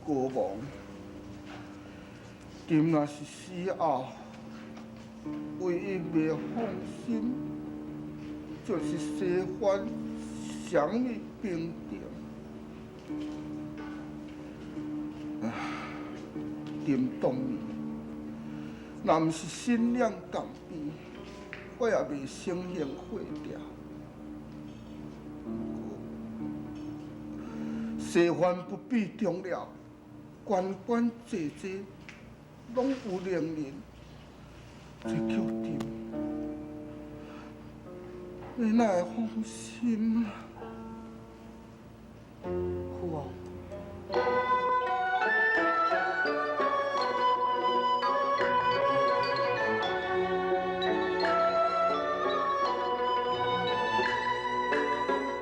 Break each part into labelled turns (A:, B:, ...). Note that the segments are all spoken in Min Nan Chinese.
A: 国王，朕若是死後，唯一袂放心，就是西番啥物病症。唉，朕當年若毋是身量共變，我也袂承認廢掉。西番不必中了，官官濟濟，攏有能人，這叫朕，你哪會放心啊？
B: 父王。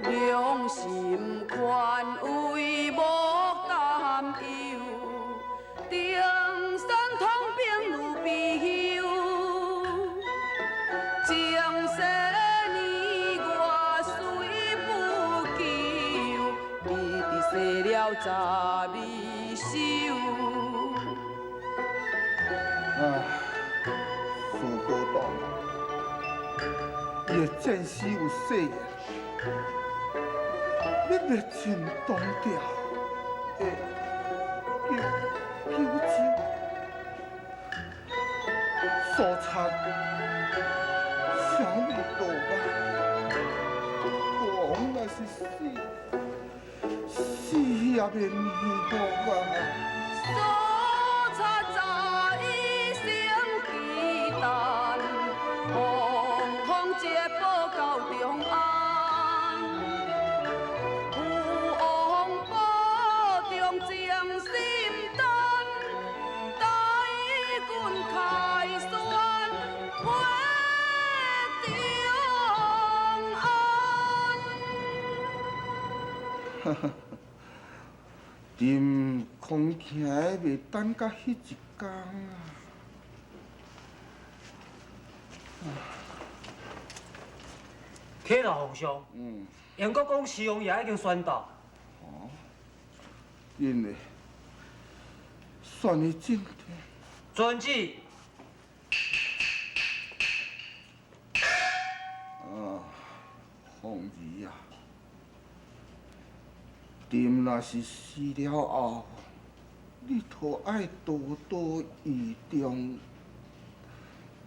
C: 良心寬慰莫擔憂，登山統兵如比丘，前世年月雖不久，你伫生了12首。
A: 唉，蘇國棟，伊的戰士有誓言。你袂真當掉的救救救，苏賊啥物落啊？国王若是死，死也袂弥补啊！
C: 苏賊早已成忌憚，风风捷报到長安。父王保重情心丹，大軍凱旋回長安。
A: 哈哈，朕恐驚袂等到彼一工啊！
D: 啟老皇上，英國公徐王爺已經宣到。
A: 哦，因為算伊真聽。
D: 遵旨。
A: 啊，鳳兒啊，朕若是死了後，你著愛多多倚重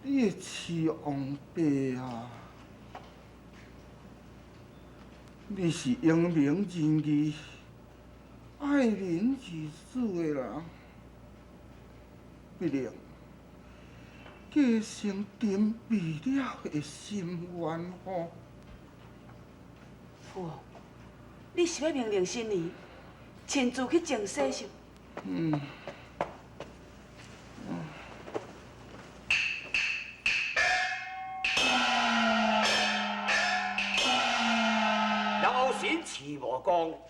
A: 你的徐王伯啊！你是英明仁義、愛民如子的人，必定繼承朕未了的心願吼。
B: 父王，你是欲命令新兒親自去正洗是？
A: 嗯。
E: 老臣徐无功，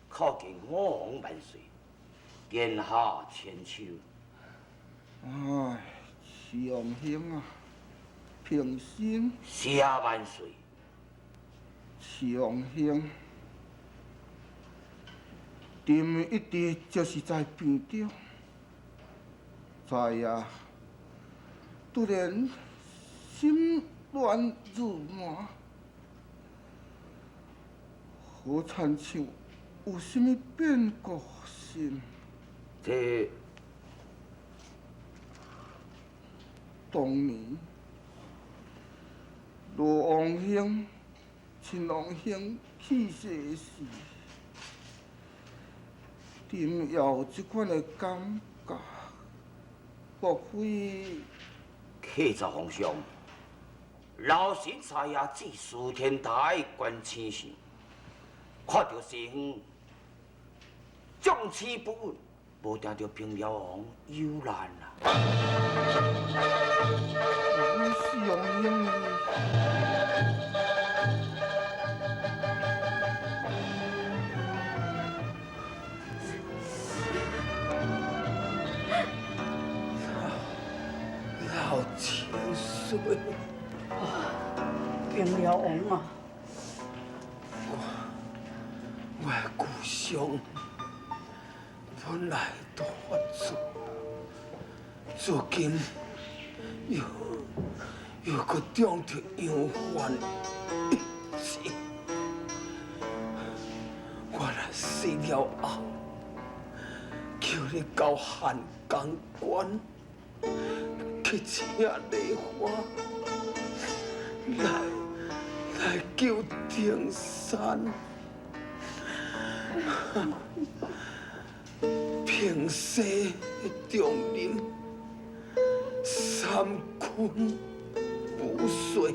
E: 叩见我王萬歲，天下千秋。
A: 唉，徐王兄啊，平身。
E: 謝萬歲。
A: 徐王兄，朕一直就是在病中，在啊，突然心亂如麻。好親像有啥物變故心？
E: 這
A: 當年羅王兄、秦王兄去世時，朕也有這款的感覺，莫非？
E: 啟奏皇上，老臣昨夜至司天台觀星象，看著西方眾星不穩，無定著平遼王有難啦。
A: 徐王兄，
E: 老千歲，
B: 平遼王啊！
E: 我的故鄉本來土
A: 都发作，如今又阁中著阳犯一计，我若死了后，叫你到汉江关去请梨花来救丁山。平西重任，三军武帅，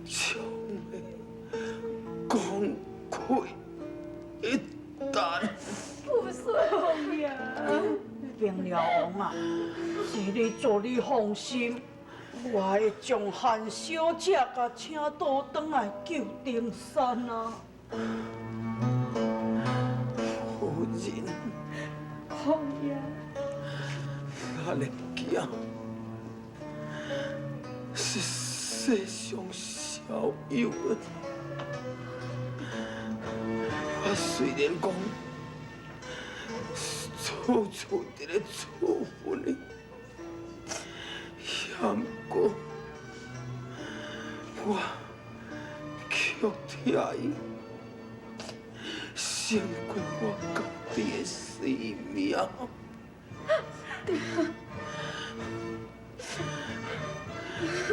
A: 将会功亏一疍。
F: 富帅王爷，
G: 平辽王啊，是你做你放心，我会将韩小姐共请倒转来救丁山啊。
A: 夫人，
F: 王爷，
A: 咱的囝是世上少有的。我虽然讲处处伫咧处分伊，也毋过我却疼伊，胜过我家己的性命。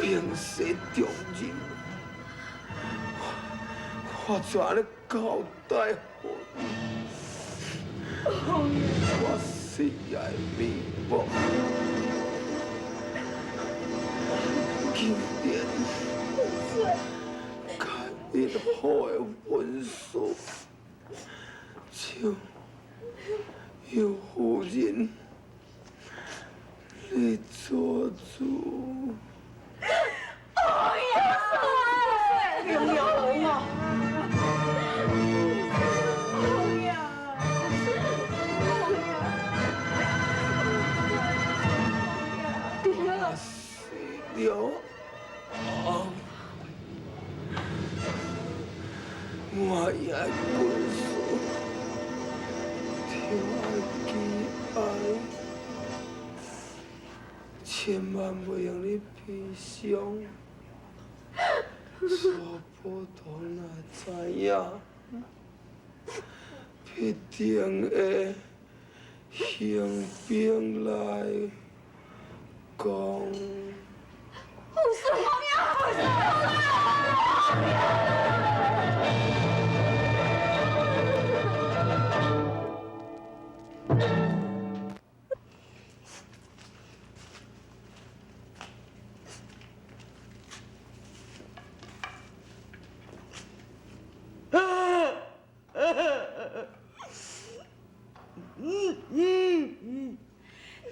A: 平西重任，我怎咧交代予你？我死也会弥补。今年甲因好的分数，请尤夫人你做主。
G: 平辽王啊！
A: 我死了后，我也军师就爱记爱，千万袂用你悲伤。苏普通若知影，必定会兴兵来攻。
F: 富帅王爷，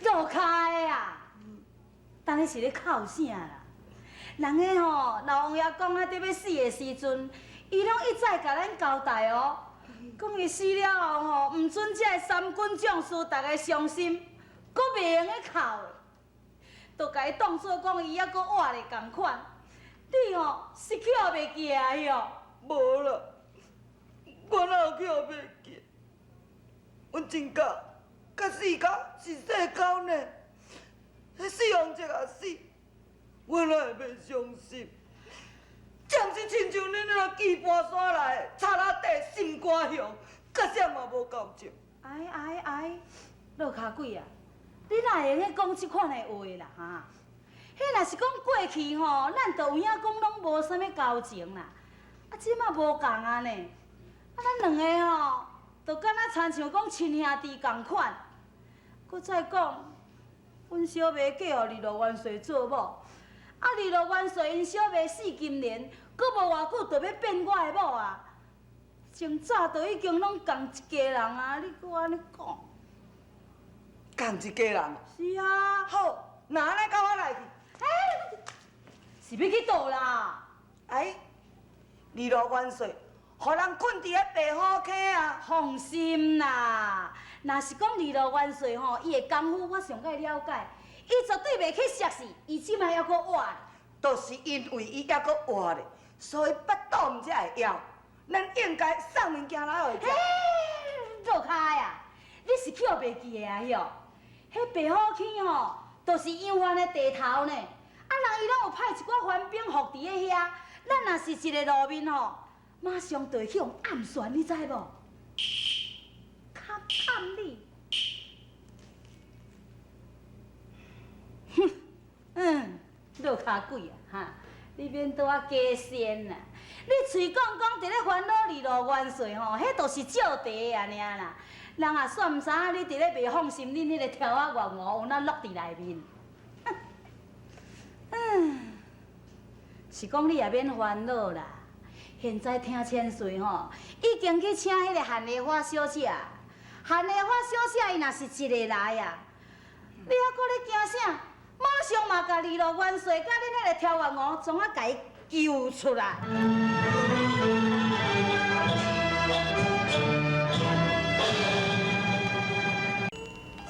F: 落跤的啊！当你是咧哭啥啦？人家吼，老王爷讲啊，伫欲死的时阵，伊拢一再共咱交代哦，讲伊死了后吼，毋准这个三军将士逐个伤心，阁袂用得哭的，就共伊当做讲伊犹阁活咧仝款。你吼是去予袂记啊哟？
H: 无啦，我哪有去予袂记？阮亲家佮死甲是世狗呢，彼四王叔也死，我哪会袂伤心？这毋是亲像恁那棋盘山来的贼仔底心肝雄，佮啥嘛无交情。
F: 哎哎哎，落跤鬼啊！你哪会用得讲这款的话啦？哈？彼若是讲过去吼，咱就有影讲拢无啥物交情啦。啊，这马无仝啊呢。啊，咱两个吼，就敢若亲像讲亲兄弟仝款。阁再讲，阮小妹嫁予二路元帅做某，啊，二路元帅𪜶小妹四金莲，阁无偌久就欲变我的某啊。从早就已经拢仝一家人啊，你阁按呢讲？
H: 仝一家人？
F: 是啊。
H: 好，若按呢，佮我来去。
F: 欸，是欲去佗啦？
H: 哎，二路元帅，予人困伫彼白虎坑啊！
F: 放心啦，若是讲二路元帅吼，伊的功夫我上盖了解，伊绝对袂去摔死，伊这马犹阁活咧。
H: 就是因为伊犹阁活咧，所以腹肚毋才会枵。咱应该送物件来予伊食。
F: 欸，落跤啊！你是去予袂記的啊？哟，彼白虎坑吼，就是楊帆的地頭呢。啊，人伊攏有派一寡番兵伏佇咧遐，咱若是一个露面吼，馬上就會去予暗算，你知無？看看你，哼，嗯，落跤鬼啊，哈！你免拄仔假仙啦，你喙講講佇咧煩惱二路元帥吼，彼就是借茶的爾啦。人也煞毋知影你佇咧袂放心恁彼個柱仔月娥有哪落佇內面。嗯，是講你也免煩惱啦。現在聽千歲吼，已經去請彼個韓麗花小姐。韓麗花小姐伊若是一個來啊，你猶閣咧驚啥？馬上嘛共二路元帥佮恁彼個柱仔娥創啊共伊救出來。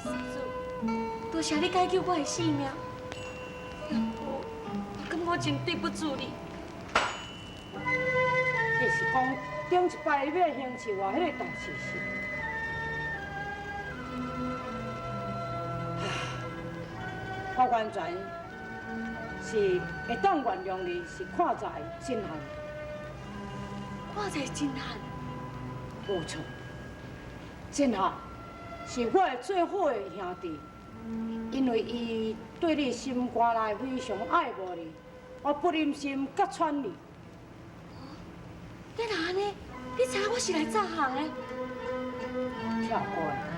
I: 施主，多謝你解救我的性命，我感覺我真對不住你。
G: 你是講頂一擺欲興起我彼个代誌是？我完全是會當原諒你，是看在真漢。
I: 看在真漢。
G: 無錯，真漢是我的最好的兄弟，因為伊對你心肝內非常愛慕你，我不忍心揭穿你。
I: 你若按呢，你知影我是來詐行的？
G: 跳過來。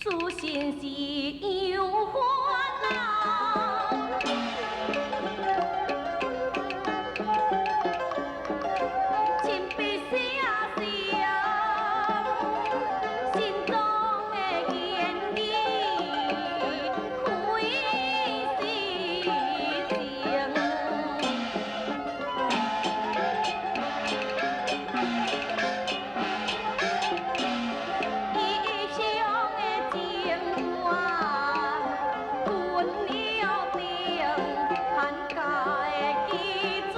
J: 此心是有烦恼。亲笔写上心中的言语，开心情。异乡的情愿，阮约定汉家的基砖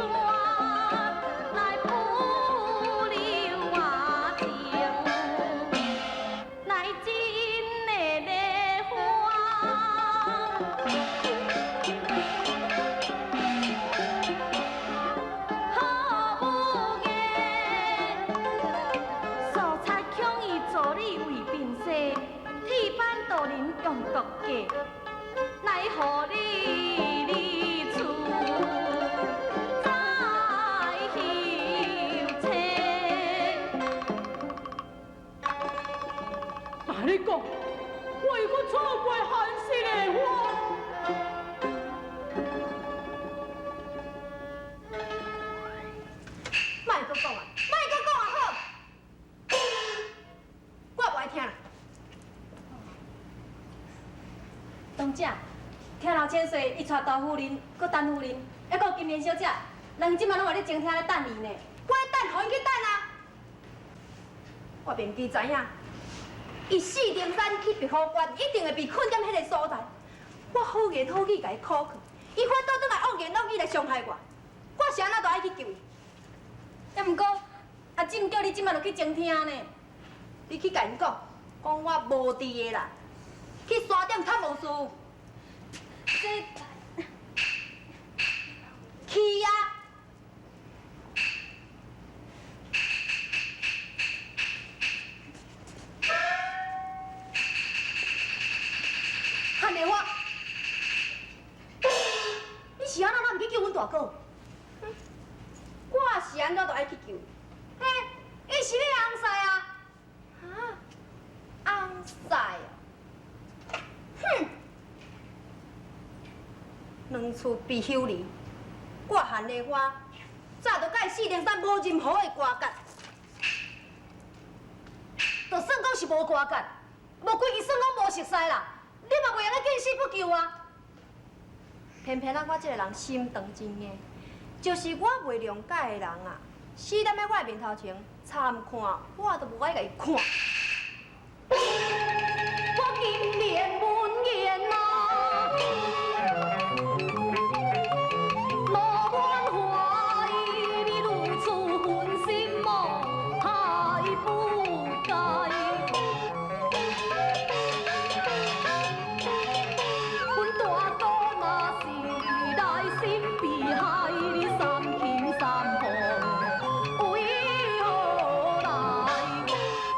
J: 来保留啊情，来真的礼花。好武艺，素贼强伊助你为兵势，替班道人用毒计，来予你离厝再休妻。
G: 那你讲，我又阁错过韩信的花。
K: 莫阁讲啊，莫阁讲啊，好，我无爱听啦。
I: 董姐，听老千岁，伊带大夫人、阁陈夫人，还阁金莲小姐，人这马拢嘛咧前厅咧等伊呢。
K: 我咧等，予𪜶去等啊！我明知知影，伊四灵山去白虎关，一定会被困踮彼个所在。我好言好语共伊苦劝，伊反倒转来恶言恶语来伤害我，我是按怎都爱去救伊？
I: 也毋过，阿姊叫你这马就去前厅呢。
K: 你去共𪜶讲，讲我无伫的啦，去山顶较无事。
I: 这
K: 去啊！韩丽花，你是按怎毋去救阮大哥？我是按怎都爱去救伊。嘿，伊是你翁婿啊！哈，翁婿啊！哼！两厝被休离，我韩丽花早就佮四灵山无任何的瓜葛，就算讲是无瓜葛，无规矩算讲无熟似啦，你嘛袂用得见死不救啊！偏偏啊，我这个人心肠真硬，就是我袂谅解的人啊，死踮咧我的面头前参看，我都无爱共伊看。
J: 我金莲文言啊，罗婉怀你如此狠心么还不该？阮大哥若是来心悲哀，你三擒三放为何来？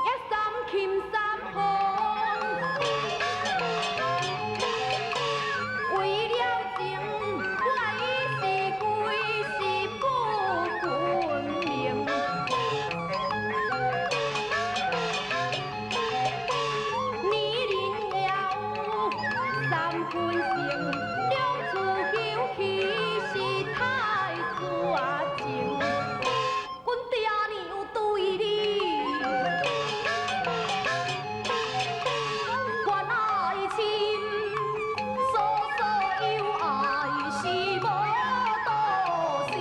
J: 一三擒三放，为了情，我已是归是不分明。年龄了三分成，两处休弃是太绝情。阮爹娘对你关爱深，诉说有爱是无多心。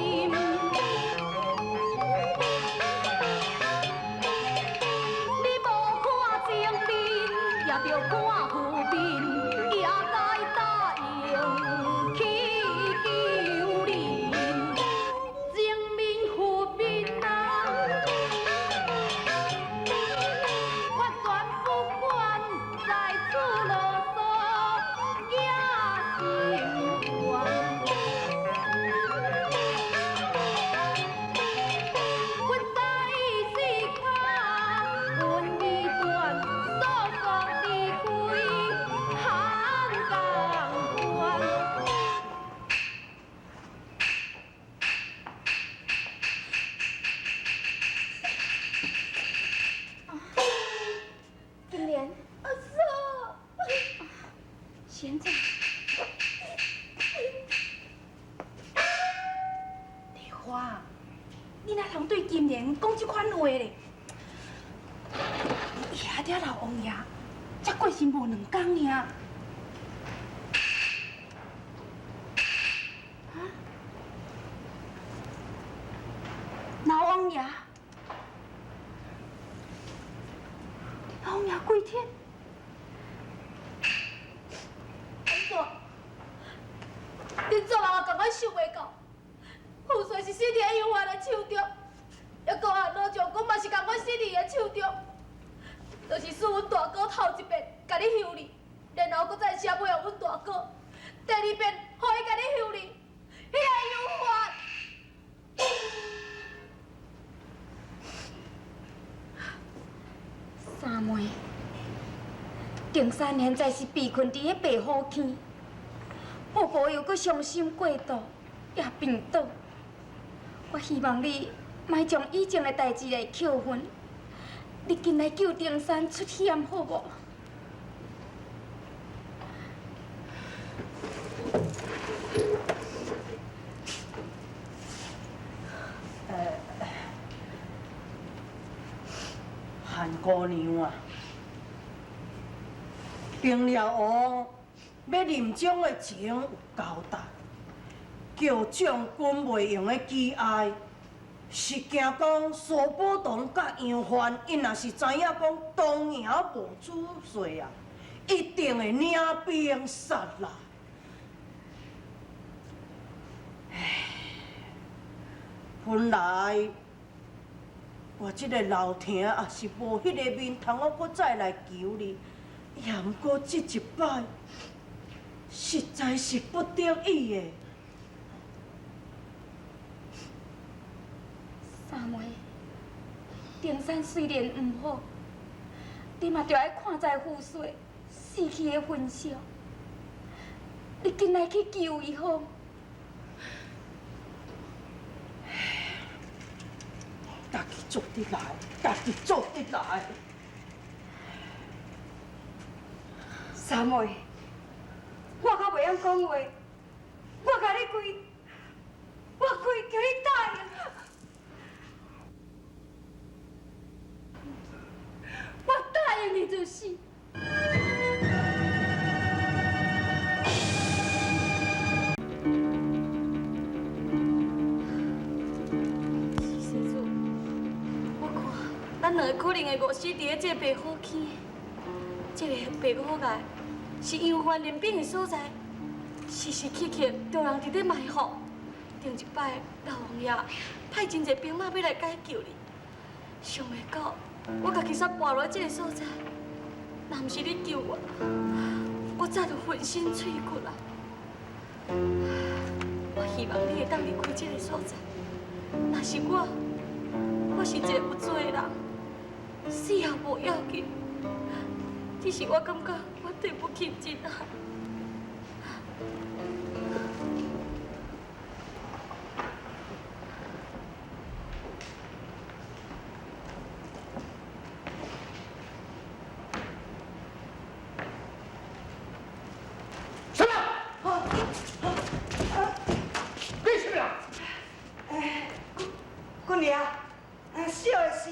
J: 你无看正面，也著看负面，也该答应去救恁。正面负面啊，我全不管，在此啰嗦也心愿。阮在四脚，阮已断，诉说离开。是按怎？
F: 丽花，你哪通对金莲讲这款话咧？伊遐伫老王爷，才过身无两工尔。啊？老王爷，老王爷归天。
J: 安怎？恁做人也共款想袂到，父帅是死伫杨帆的手中，犹阁韩老将军嘛是仝款死伫伊的手中。就是输阮大哥头一遍共你休你，然后阁再写批予阮大哥，第二遍予伊共你休你，彼个杨帆。
I: 三妹，定山现在是被困伫彼白虎坑，宝宝又阁伤心过度，也病倒。我希望你莫将以前的代志来扣分，你紧来救丁山出险好无？
L: 韩姑娘啊，平辽王欲临终的情有交代，叫将军袂用的记哀，是惊讲苏宝同佮杨帆，𪜶若是知影讲东营无主帅啊，一定会领兵杀来。唉，本来我这个老听也是无彼个面通，我阁再来求你，也毋过这一摆，实在是不得已的。
J: 三妹，丁山虽然毋好，你嘛著爱看在父帅死去的份上，你紧来去救伊好。
L: 家己做得来，家己做得来。
I: 三妹，我较袂晓讲话，我共你跪，我跪求你答应。我答应你就是。
J: 施主，我看咱两个可能会饿死伫咧这个白虎坑。这个白虎界是杨帆练兵的所在，时时刻刻都有人伫咧埋伏。顶一摆老王爷派真济兵马欲来解救你，想袂到我家己煞跋落这个所在，若毋是你救我，我早就粉身碎骨啦。我希望你会当离开这个所在。若是我，我是一个有罪的人，死也无要紧。只是我感觉我对不起真爱。
A: 什么？你什么人？
H: 哎，姑娘，小的是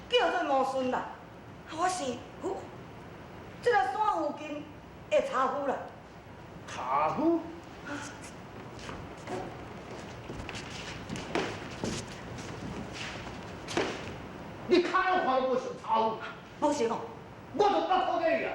H: 叫做吴顺啦，我是这个山附近的茶夫啦。
A: 茶夫？你看都看无像茶夫？
H: 无像哦。
A: 我都捌看过你啊！